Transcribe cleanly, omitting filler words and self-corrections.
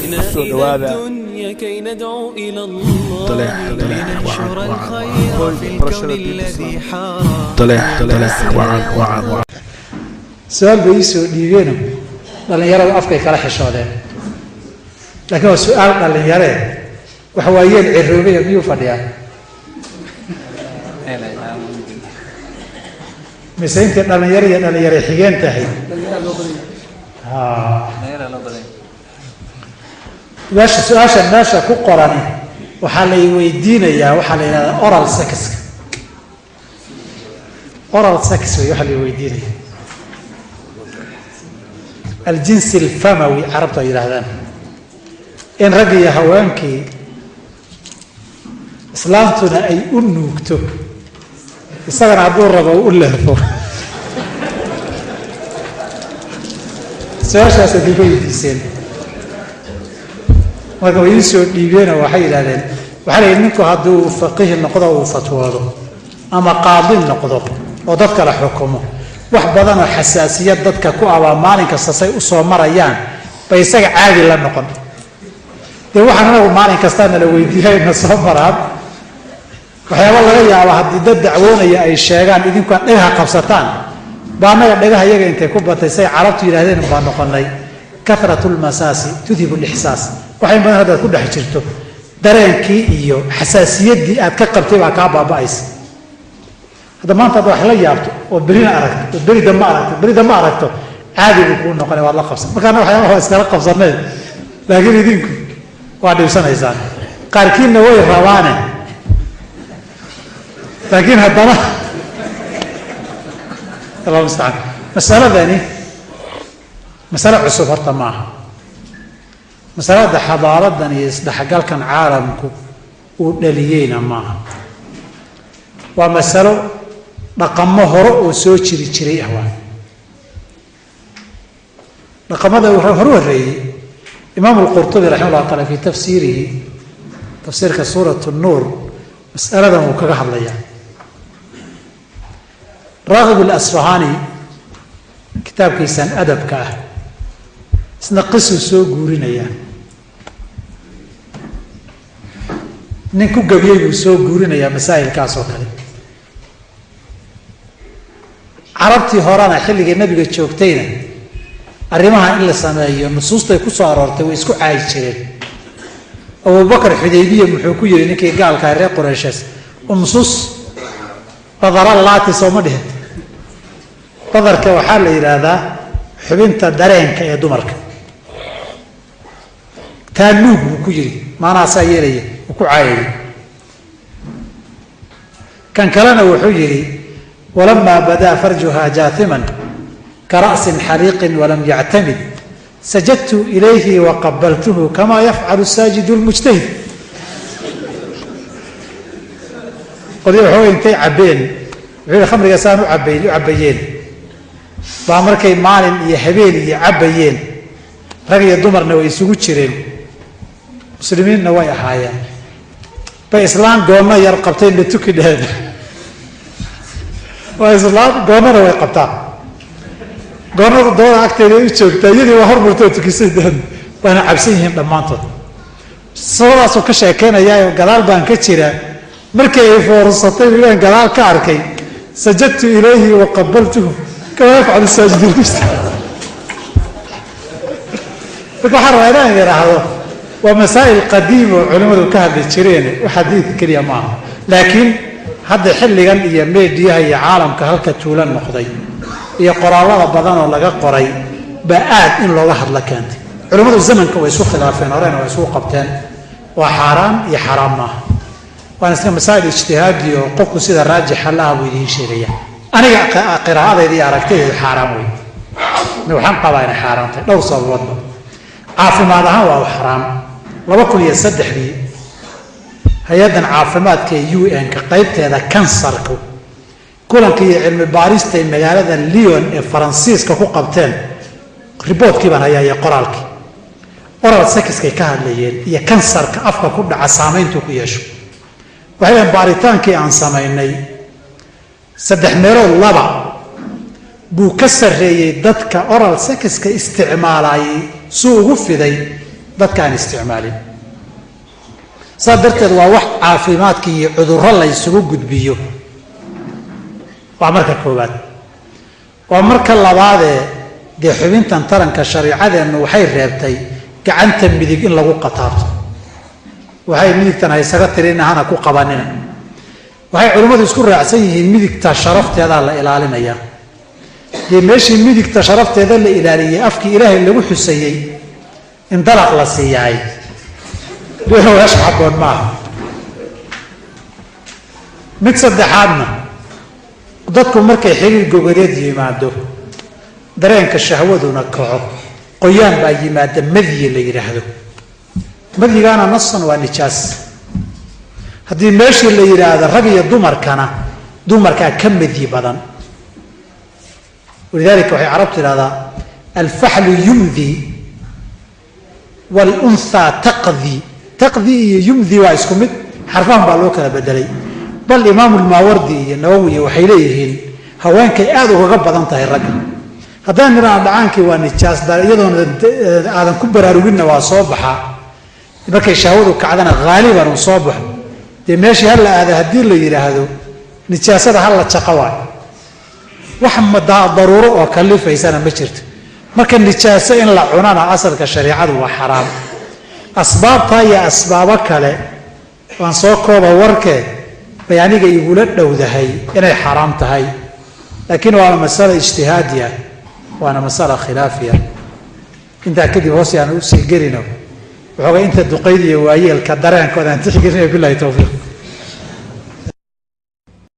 Soo dhawaada. Barashada diinta islaamka. Su-aal bay ii soo dhiibeeno, dhallinyaradu afkay kala xishoodeen, laakiin waa su-aal dhallinyaree. Waxa waayeel ciroobaya miyuu fadhiyaa? Mise intay dhallinyaro iyo dhallinyare xigeen tahay? Meesha su-aasha meesha ku qorani waxaa lay weydiinayaa, waxaa la yidhahdaa oral sexka. Oral sex wey waxaa lay weydiinaya, aljinsi alfamawi carabtu ay yidhaahdaan, in ragg iyo haweenkii islaamtuna ay u nuugto, isagana hadduu rabo u leefo. Su-aashaasaad igu weydiiseen, marka way ii soo dhiibeenoo waxay yidhahdeen, waxaa la yidhi ninku hadduu faqihi noqdo, uu fatwoodo ama qaadi noqdo oo dad kala xukumo, wax badanoo xasaasiyad dadka ku abaa maalin kasta say u soo marayaan bay isaga caadi la noqon. Dee waxaan anagu maalin kastaa nala weydiiyayna soo maraan waxyaaba laga yaaba haddii dad dacwoonaya ay sheegaan, idinkuaad dhagaha qabsataan, baa annaga dhagaha iyaga intay ku batay, say carabtu yidhahdeen baa noqonay. Kahratu lmasaasi tudhibu lixsaas. Wax in badan haddaad ku dhex jirto, dareenkii iyo xasaasiyaddii aad ka qabtay baa kaa baaba'aysa. Hadda maanta hadda wax la yaabto oo berina aragto oo beri dambe aragto, beri dambe aragto, caadi buu kuu noqonay, waad la qabsan. Marka annaga waxyaabaha waa iskala qabsanay, laakiin idinku waa dhibsanaysaan, qaarkiinna way rabaane, laakiin haddana allah mustacaan. Masaladani masale cusub horta maaha. Masalada xadaaradan iyo isdhexgalkan caalamku uu dhaliyeyna maaha. Waa masalo dhaqamo hore oo soo jiri jiray ah. Waa dhaqamada hore horreeyey. Imaamu alqurtubi raxima llahu taala fii tafsiirihi, tafsiirka suurat nuur, mas'aladan wuu kaga hadlayaa. Raagib alasfahani kitaabkiisan adabka ah isna qisuu soo guurinayaa, nin ku gabiyey buu soo guurinayaa masaa'ilkaas oo kale. Carabtii horena xilligii nabiga joogtayna arrimaha in la sameeyo nusuustay ku soo aroortay way isku caayi jireen. Abubakar Xudaybiya muxuu ku yidhi ninkii gaalkaa reer Qureyshees? Umsus badara laati, sooma dhihin? Badarka waxaa la yidhaahdaa xubinta dareenka ee dumarka. Taa nuug buu ku yidhi, maanaasaa yeelaya, uu ku caayayay. Kan kalena wuxuu yidhi walamaa badaa farjuhaa jaathiman kara'sin xariiqin walam yactamid sajadtu ilayhi waqabaltuhu kamaa yafcalu saajidu lmujtahid. Qolyo waxoogay intay cabbeen, wuxuu yihi khamriga saan u cabayn u cabbayeen baa markay maalin iyo habeen iyo cabbayeen, rag iyo dumarna way isugu jireen, muslimiinna way ahaayeen, bay islaan goonno yar qabteen la tuki dheheen. Waa islaan goonnana way qabtaa, goonnada dooda agteeda u joogtaa, iyadii waa hormartoo tukisay deen, waana cabsan yihiin dhammaantood. Sabadaasuu ka sheekeynayaa, gadaal baan ka jiraa markii ay foorsatay wiilaan gadaal ka arkay, sajadtu ilayhi wa qabaltuhu kamaa yafcalu saajidulmujtahid. Marka waxaan rabaa inaan idhaahdo waa masaa'il qadiim oo culimmadu ka hadli jireen, wax xadiid keliya maaha. Laakiin hadda xilligan iyo meediyaha iyo caalamka halka tuula noqday iyo qoraallada badan oo laga qoray baa aad in looga hadla keentay. Culimmadu zamanka way isku khilaafeen, horena way isku qabteen, waa xaaraan iyo xaaraam maaha. Waana iska masaa'il ijtihaadi oo qofku sida raajixa la ah buu idiin sheegaya. Aniga qiraa'adayda iyo aragtidaydu xaaraan wey, waxaan qabaa inay xaaraan tahay dhowr sababoodba. Caafimaad ahaan waa u xaraam. 2003dii hay-addan caafimaadka ee UN-ka qaybteeda kansarku kulanka iyo cilmi baarista ay magaalada Lyon ee Faransiiska ku qabteen, riboodkii baan hayaa iyo qoraalkii, oral sexiskay ka hadlayeen iyo kansarka afka ku dhaca saamayntuu ku yeesho. Waxay dhaheen baaritaankii aan samaynay 3 meelood 2 buu ka sarreeyey dadka oral sexiska isticmaalayay suu ugu fiday Dadka aan isticmaalin. Saas darteed waa wax caafimaadka iyo cudurro la isugu gudbiyo. Waa marka koowaad. Waa marka labaadee dee xubintan taranka shariicadeennu waxay reebtay gacanta midig in lagu qataabto. Waxay midigtan haysaga tirina hana ku qabanina. Waxay culimmadu isku raacsan yihiin midigta sharafteedaa la ilaalinayaa. Dee meeshii midigta sharafteeda la ilaaliyey afkii ilaahay lagu xusayey in dalaq la siiyaay weesh xaboon maaha. Mid saddexaadna, dadku markay xiriir gogoleed yimaado dareenka shahwaduna kaco, qoyaan baa yimaada madyi la yidhaahdo. Madyigaana nasan waa nijaas. Haddii meeshii la yidhaahdo rag iyo dumarkana, dumarkaa ka madyi badan. Walidaalika waxay carabtu yidhahdaa alfaxlu yumdi waalunhaa taqdi. Taqdi iyo yumdi waa isku mid, xarfahan baa loo kala bedelay. Bal imaamu lmaawardi iyo nawowi waxay leeyihiin haweenkay aada ugaga badan tahay ragga. Haddaan nidhaahno dhacaankii waa nijaas, iyadoona aadan ku baraaruginna waa soo baxaa, markay shahwadu kacdana haaliban uu soo baxo. Dee meeshii hala aada haddii la yidhaahdo nijaasada hala jaqa waayo, wax daruuro oo kalifaysana ma jirto. Marka nijaaso in la cunana asalka shariicadu waa xaraam. Asbaabtaa iyo asbaabo kale waan soo kooba warkee bay aniga igula dhowdahay inay xaaraam tahay, laakiin waana masala ijtihaadiya, waana masala khilaafiya. Intaa kadib hoos aan usii gelino waxoogaa inta duqayd iyo waayeelka dareenkooda aan tixgelinayo. Bilahi towfiiq.